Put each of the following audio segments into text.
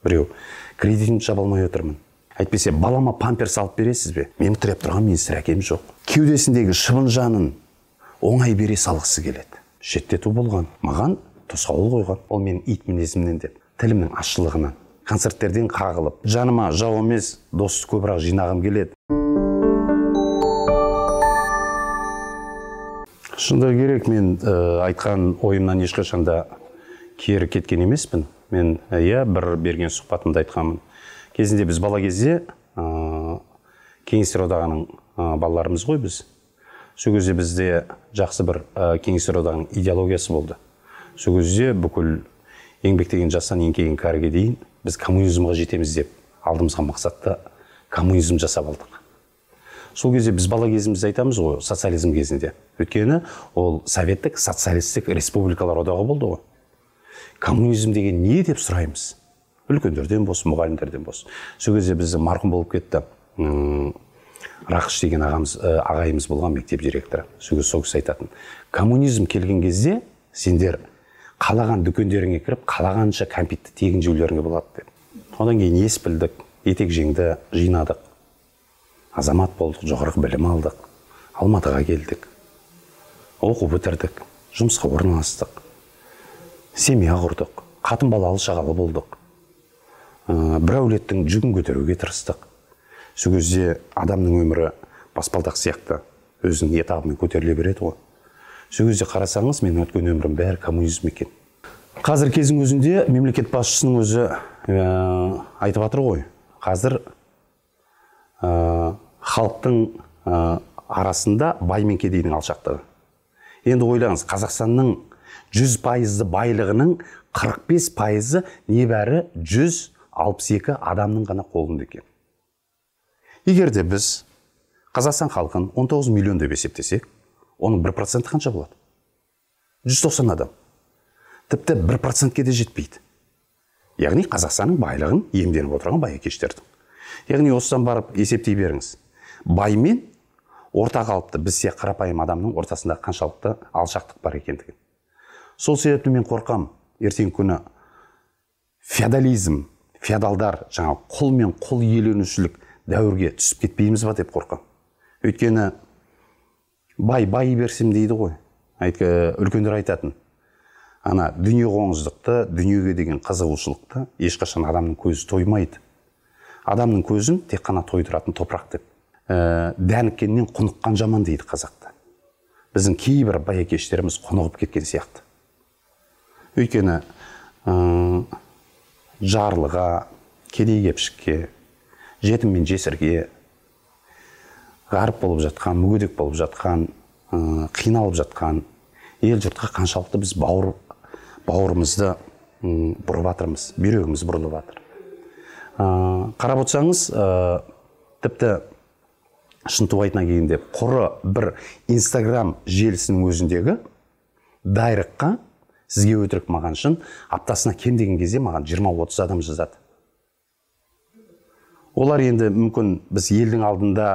Біреу кредитімді жаба алмай отырмын. Әйтпесе балама памперс алып бересіз бе? Мені тіреп тұрған министр әкем жоқ. Кеудесіндегі шыбын жанын оңай бере салғысы келеді. Шеттету болған. Маған тосқауыл қойған. Ол менің ит мінезімнен деп, тілімнің ащылығынан, концерттерден қағылып, жаныма жау емес, досты көбірек жинағым келеді. Шындығы керек, мен айтқан ойымнан ешқашан да кері кеткен емеспін. Мен бір берген сұхбатымда айтқанмын. Кезінде біз бала кезде Кеңестер одағының балаларымыз ғой біз. Сол кезде бізде жақсы бір Кеңестер одағының идеологиясы болды. Сол кезде бүкіл еңбектеген жастан еңкейген кәріге дейін біз коммунизмға жетеміз деп алдымызға мақсатты коммунизм жасап алдық. Сол кезде біз бала кезімізде айтамыз ғой, социализм кезінде. Өйткені ол советтік социалистік республикалар одағы болды ғой. Коммунизм деген не деп сұраймыз? Үлкендерден болсын, мұғалімдерден болсын. Сол кезде бізді марқұм болып кетті. Рақыш деген ағайымыз болған мектеп директоры. Сол кезде сол кісі айтатын. Коммунизм келген кезде сендер қалаған дүкендеріңе кіріп, қалағанша кәмпитті тегін жеулеріңе болады деп. Одан кейін ес білдік, етек жеңді жинадық. Азамат болдық, жоғарғы білім алдық. Алматыға келдік. Оқу бітірдік, жұмысқа орналастық. Семья құрдық, қатын балалы шағалы болдық. Бір әулеттің жүгін көтеруге тырыстық. Сол кезде адамның өмірі баспалдақ сияқты өзінің етабымен көтеріле береді ғой. Сол кезде қарасаңыз, менің өткен өмірім бәрі коммунизм екен. Қазір кездің өзінде мемлекет басшысының өзі айтып жатыр ғой. Қазір халықтың арасында бай мен кедейдің алшақтығы. Енді ойлаңыз, Қазақстанның 100% байлығының 45% небәрі 162 адамның ғана қолында екен. Егер де біз Қазақстан халқын 19 миллион деп есептесек, оның 1% қанша болады? 190 адам. Тіпті 1%-ке де жетпейді. Яғни Қазақстанның байлығын иемденіп отырған байекештердің. Яғни осыдан барып есептей беріңіз. Бай мен орта қалыпты біз сияқты қарапайым адамның ортасында қаншалықты алшақтық бар екендігін. Сол себепті мен қорқам, ертеңгі күні феодализм, феодалдар, жаңа құл мен құл иеленушілік дәуірге түсіп кетпейміз ба деп қорқам. Өйткені бай бай берсем дейді ғой. Үлкендер айтатын. Ана дүние қоңыздықты, дүниеге деген қызығушылықты ешқашан адамның көзі тоймайды. Адамның көзін тек қана тойдыратын топырақ деп. Дәніккеннен құныққан жаман дейді қазақта. Біздің кейбір байекештеріміз құнығып кеткен сияқты. Өйткені жарлыға, кедей кепшікке, жетім мен жесірге, ғаріп болып жатқан, мүгедек болып жатқан, қиналып жатқан ел жұртқа қаншалықты біз бауырымызды бұрып жатырмыз, бүйрегіміз бұрылып жатыр. Қарап отырсаңыз, тіпті шынтуайтына келгенде құры бір Инстаграм желісінің өзіндегі дайрыққа сізге өтірік маған шын, аптасына кем деген кезде маған 20-30 адам жазады. Олар енді мүмкін біз елдің алдында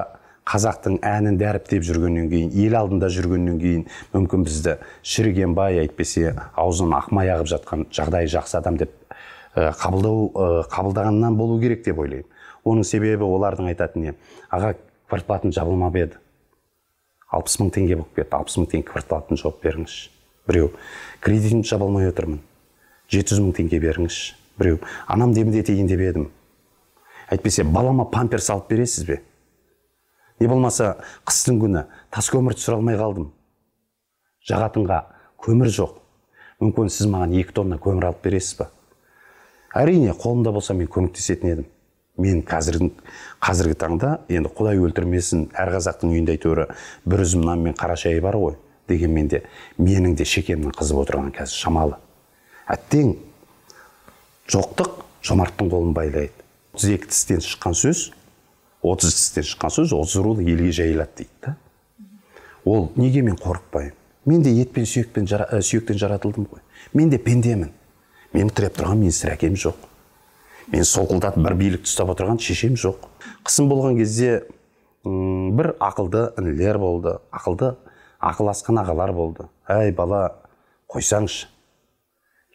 қазақтың әнін дәріптеп жүргеннен кейін, ел алдында жүргеннен кейін мүмкін бізді шіріген бай, әйтпесе аузынан ақмай ағып жатқан жағдайы жақсы адам деп қабылдағаннан болу керек деп ойлаймын. Оның себебі олардың айтатын не? Аға, квартплатын жабылмап еді. 60 мың теңге болып кетті. 60 мың теңге квартплатын жауап беріңізші. Біреу, кредитімді жаба алмай отырмын. 700 мың теңге беріңізші. Біреу, анам демдетейін деп едім. Әйтпесе балама памперс алып бересіз бе? Не болмаса қыстың күні тас көмір түсіре алмай қалдым. Жағатынға көмір жоқ. Мүмкін сіз маған 2 тонна көмір алып бересіз бе? Әрине, қолымда болса мен көмектесетін едім. Мен қазіргі таңда, енді Құдай өлтірмесін, әр қазақтың үйінде әйтеуір бір үзім нан мен қара шайы бар ғой, дегенмен де менің де шекемнің қызып отырған қазір шамалы. Әттең, жоқтық жомарттың қолын байлайды. 32 тістен шыққан сөз, 30 тістен шыққан сөз, 30 рулы елге жайылады дейді да. Ол неге мен қорықпаймын? Мен де ет пен сүйектен жаратылдым ғой. Мен де пендемін. Мені тіреп тұрған министр әкем жоқ. Мен солқылдатып бір билікті ұстап отырған шешем жоқ. Қысым болған кезде бір ақылды інілер болды, ақылды ақыл асқан ағалар болды. Әй бала, қойсаңшы.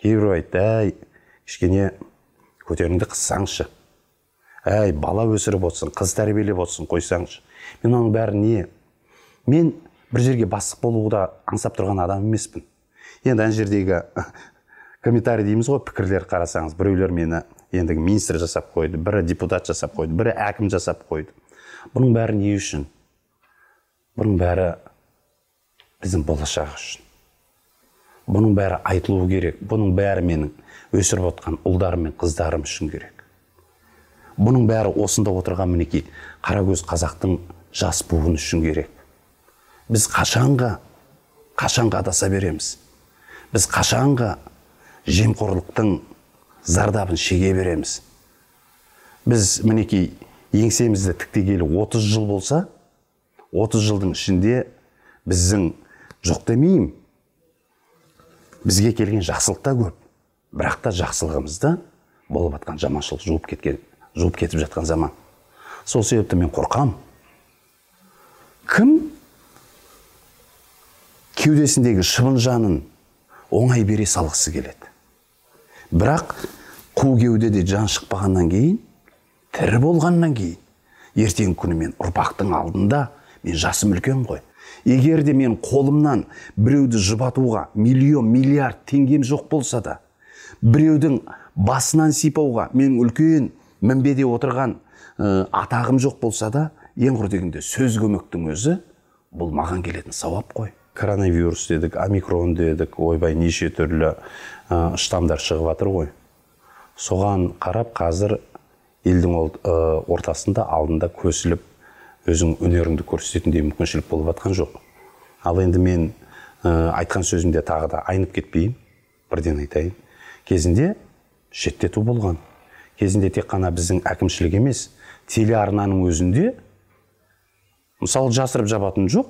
Кейбіреу айтты, әй, кішкене Көтеріңді қыссаңшы. Әй, бала өсіріп отырсың, қыз тәрбиелеп отырсың, қойсаңшы. Мен оның бәрі не? Мен бір жерге бастық болуға аңсап тұрған адам емеспін. Енді ана жердегі комментарий дейміз ғой, пікірлер қарасаңыз, біреулер мені ендігі министр жасап қойды, бірі депутат жасап қойды, бірі әкім жасап қойды. Бұның бәрі не үшін? Бұның бәрі біздің болашақ үшін. Бұның бәрі айтылуы керек. Бұның бәрі менің өсіріп отқан ұлдарым мен қыздарым үшін керек. Бұның бәрі осында отырған мінекей қаракөз қазақтың жас буыны үшін керек. Біз қашанға адаса береміз? Біз қашанға жемқорлықтың зардабын шеге береміз? Біз мінекей еңсемізді тіктегелі 30 жыл болса, 30 жылдың ішінде біздің, жоқ демеймін, бізге келген жақсылық та көп. Бірақ та жақсылығымызды болып атқан жаманшылық жуып кетіп жатқан заман. Сол себепті мен қорқам. Кім кеудесіндегі шыбын жанын оңай бере салғысы келеді? Бірақ қу кеудеде жан шықпағаннан кейін, тірі болғаннан кейін, ертеңгі күні мен ұрпақтың алдында, мен жасым үлкен ғой. Егер де мен қолымнан біреуді жұбатуға миллион, миллиард теңгем жоқ болса да, біреудің басынан сипауға мен үлкен мінбеде отырған атағым жоқ болса да, ең құр дегенде сөз көмектің өзі бұл маған келетін сауап қой. Коронавирус дедік, омикрон дедік, ойбай неше түрлі штамдар шығып жатыр ғой. Соған қарап қазір елдің ортасында алдында көсіліп өзің өнеріңді көрсететіндей мүмкіншілік болып жатқан жоқ. Ал енді мен айтқан сөзімде тағы да айнып кетпейін, бірден айтайын. Кезінде шеттету болған. Кезінде тек қана біздің әкімшілік емес, телеарнаның өзінде, мысалы жасырып жабатын жоқ,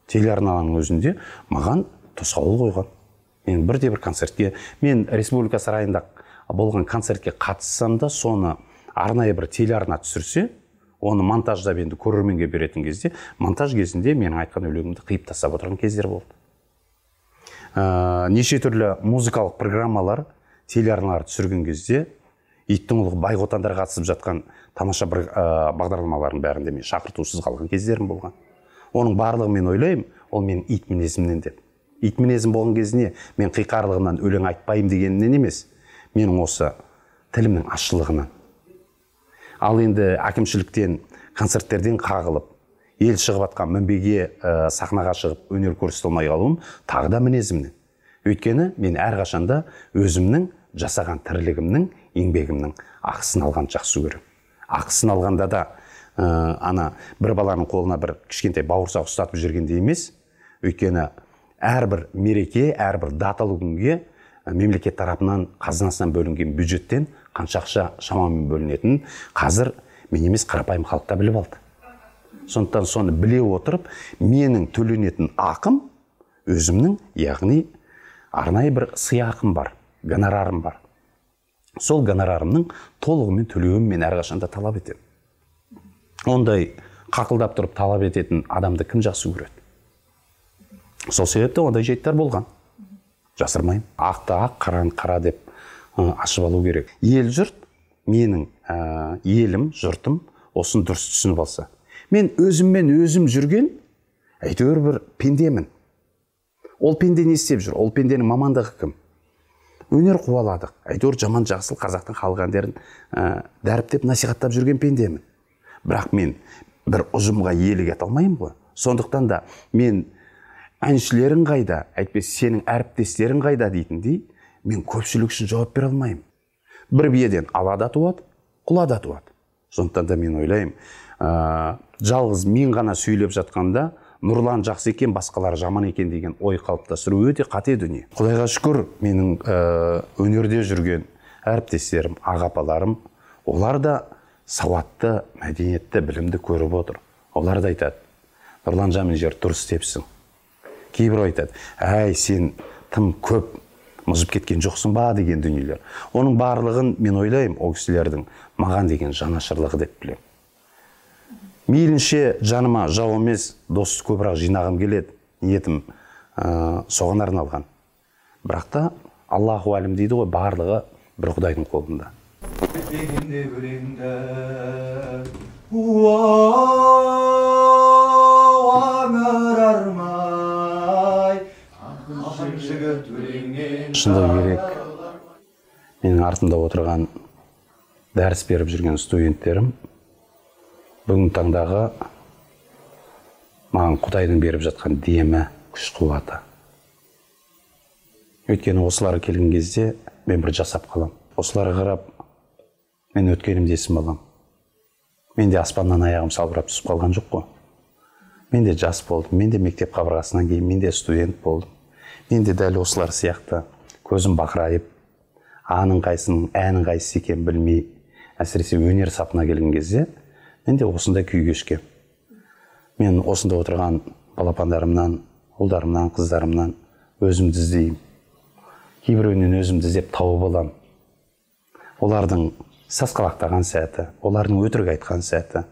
телеарнаның өзінде маған тосқауыл қойған. Мен бірде бір концертке, мен Республика сарайында болған концертке қатыссам да, соны арнайы бір телеарна түсірсе, оны монтаждап енді көрерменге беретін кезде, монтаж кезінде менің айтқан өлеңімді қиып тастап отырған кездер болды. Неше түрлі музыкалық программалар, телеарналар түсірген кезде, иттің ұлығы байқотандар қатысып жатқан тамаша бір бағдарламалардың бәрінде мен шақыртусыз қалған кездерім болған. Оның барлығын мен ойлаймын, ол менің ит мінезімнен деп. Ит мінезім болған кезіне мен қиқарлығымнан өлең айтпаймын дегенімнен емес, менің осы тілімнің ащылығынан. Ал енді әкімшіліктен, концерттерден қағылып, ел шығып атқан мінбеге, сахнаға шығып өнер көрсете алмай қалуым тағы да мінезімнен. Өйткені мен әрқашанда өзімнің жасаған тірлігімнің, еңбегімнің ақысын алған жақсы көремін. Ақысын алғанда да ана бір баланың қолына бір кішкентай бауырсақ ұстатып жүргенде емес, өйткені әрбір мереке, әрбір даталы күнге мемлекет тарапынан, қазынасынан бөлінген бюджеттен қанша ақша шамамен бөлінетінін қазір мен емес қарапайым халық та біліп алды. Сондықтан соны біле отырып, менің төленетін ақым өзімнің, яғни арнайы бір сыйақым бар, гонорарым бар. Сол гонорарымның толығымен төлеуін мен әрқашанда талап етемін. Ондай қақылдап тұрып талап ететін адамды кім жақсы көреді? Сол себепті ондай жайттар болған. Жасырмаймын. Ақты ақ, қараны қара деп ашып алу керек. Ел жұрт, менің елім, жұртым осыны дұрыс түсініп алса. Мен өзіммен өзім жүрген әйтеуір бір пендемін. Ол пенде не істеп жүр? Ол пенденің мамандығы кім? Өнер қуаладық. Әйтеуір жаман жақсыл қазақтың халық әндерін дәріптеп, насихаттап жүрген пендемін. Бірақ мен бір ұжымға иелік ете алмаймын ғой. Сондықтан да мен әншілерің қайда, әйтпесе сенің әріптестерің қайда дейтіндей, мен көпшілік үшін жауап бере алмаймын. Бір биеден ала да туады, құла да туады. Сондықтан да мен ойлаймын, жалғыз мен ғана сөйлеп жатқанда Нұрлан жақсы екен, басқалар жаман екен деген ой қалыптастыру өте қате дүние. Құдайға шүкір, менің өнерде жүрген әріптестерім, аға-апаларым, олар да сауатты, мәдениетті, білімді көріп отыр. Олар да айтады, Нұрлан жаман жер дұрыс істепсің. Кейбір айтады, әй, сен тым көп мыжып кеткен жоқсың ба деген дүниелер. Оның барлығын мен ойлаймын, ол кісілердің маған деген жанашырлығы деп білемін. Мейлінше жаныма жау емес, досты көбірек жинағым келеді. Ниетім соған арналған. Бірақ та Аллаху әлім дейді ғой, барлығы бір Құдайдың қолында. Шындығы керек, менің артымда отырған дәріс беріп жүрген студенттерім бүгінгі таңдағы маған Құдайдың беріп жатқан демі, күш қуаты. Өйткені осылар келген кезде мен бір жасап қалам. Осыларға қарап мен өткенімді есіме алам. Мен де аспаннан аяғым салбырап түсіп қалған жоқ қой. Мен де жас болдым, мен де мектеп қабырғасынан кейін мен де студент болдым. Мен де дәл осылар сияқты көзім бақырайып, аның қайсының, әнің қайсысы екенін білмей, әсіресе өнер сапына келген кезде мен де осындай күй кешкем. Мен осында отырған балапандарымнан, ұлдарымнан, қыздарымнан өзімді іздеймін. Кейбіреуінен өзімді іздеп тауып аламын. Олардың сасқалақтаған сәті, олардың өтірік айтқан сәті,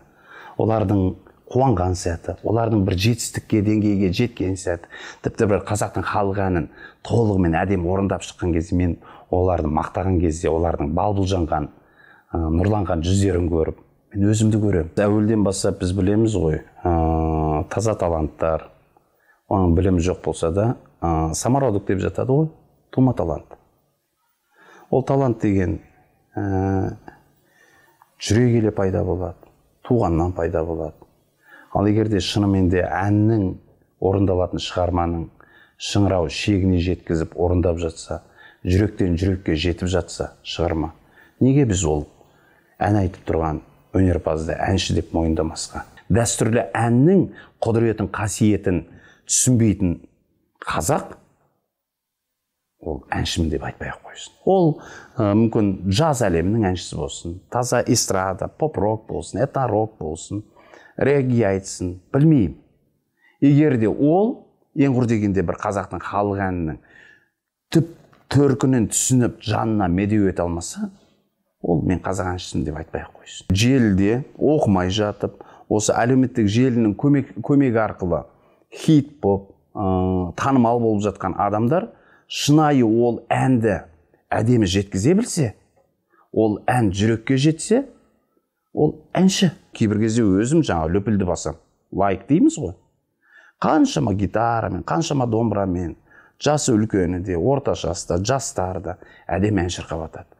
олардың қуанған сәті, олардың бір жетістікке, деңгейге жеткен сәті, тіпті бір қазақтың халық әнін толығымен әдемі орындап шыққан кезде, мен оларды мақтаған кезде, олардың бал-бұл жанған, нұрланған жүздерін көріп, мен өзімді көремін. Әуелден бастап біз білеміз ғой, таза таланттар, оның білімі жоқ болса да, самородок деп жатады ғой, тума талант. Ол талант деген жүре келе пайда болады, туғаннан пайда болады. Ал егер де шынымен де әннің орындалатын шығарманың шыңырау шегіне жеткізіп орындап жатса, жүректен жүрекке жетіп жатса шығарма, неге біз ол ән айтып тұрған өнерпазды әнші деп мойындамасқа? Дәстүрлі әннің құдіретін, қасиетін түсінбейтін қазақ ол әншімін деп айтпай-ақ қойсын. Ол мүмкін джаз әлемінің әншісі болсын, таза эстрада, поп-рок болсын, этно-рок болсын, регги айтсын, білмеймін. Егер де ол ең құр дегенде бір қазақтың халық әнінің түп төркінін түсініп, жанына медеу ете алмаса, ол мен қазақ әншісімін деп айтпай-ақ қойсын. Желіде оқымай жатып, осы әлеуметтік желінің көмегі арқылы хит болып, танымал болып жатқан адамдар шынайы ол әнді әдемі жеткізе білсе, ол ән жүрекке жетсе, ол әнші. Кейбір кезде өзім жаңа лүпілді басам, лайк дейміз ғой. Қаншама гитарамен, қаншама домбырамен, жасы үлкені де, орташасы да, жастар да әдемі ән шырқап атады.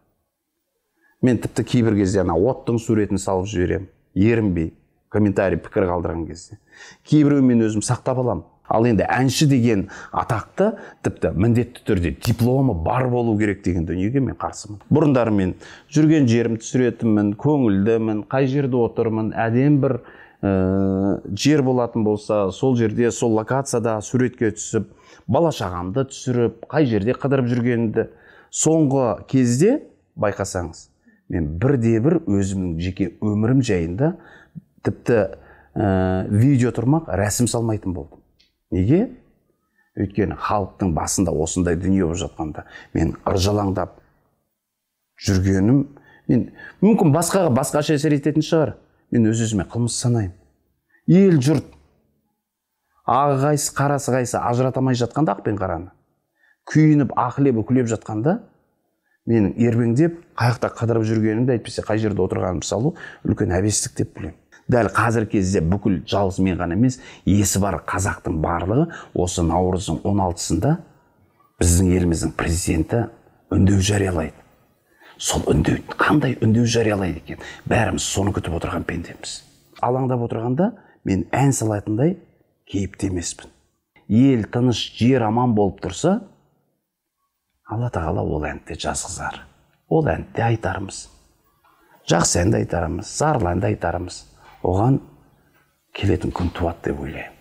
Мен тіпті кейбір кезде ана оттың суретін салып жіберемін, ерінбей, комментарий, пікір қалдырған кезде. Кейбіреуін мен өзім сақтап аламын. Ал енді әнші деген атақты тіпті міндетті түрде дипломы бар болу керек деген дүниеге мен қарсымын. Бұрындары мен жүрген жерім түсіретінмін, көңілдімін, қай жерде отырмын, әдемі бір жер болатын болса, сол жерде, сол локацияда суретке түсіп, бала шағамды түсіріп, қай жерде қыдырып жүргенімді. Соңғы кезде байқасаңыз, мен бірде-бір өзімнің жеке өмірім жайында тіпті видео тұрмақ рәсім салмайтын болдым. Неге? Өйткені халықтың басында осындай дүние болып жатқанда мен ыржалаңдап жүргенім, мен мүмкін басқаға басқаша әсер ететін шығар. Мен өз-өзіме қылмыс санаймын. Ел жұрт ағы қайсы, қарасы қайсы ажырата алмай жатқанда ақ пен қараны, күйініп, ақылеп, үкілеп жатқанда менің ербеңдеп қай жақта қыдырып жүргенімді, әйтпесе қай жерде отырғанымды салу үлкен әбестік деп білемін. Дәл қазіргі кезде бүкіл жалғыз мен ғана емес, есі бар қазақтың барлығы осы наурыздың 16-сында біздің еліміздің президенті үндеу жариялайды. Сол үндеу, қандай үндеу жариялайды екен? Бәріміз соны күтіп отырған пендеміз. Алаңдап отырғанда мен ән салатындай кейіпте емеспін. Ел тыныш, жер аман болып тұрса, Алла тағала ол әнді жазғызар. Ол әнді айтармыз. Жақсы әнді айтармыз, зарлы әнді айтармыз. Оған келетін күн туады деп ойлаймын.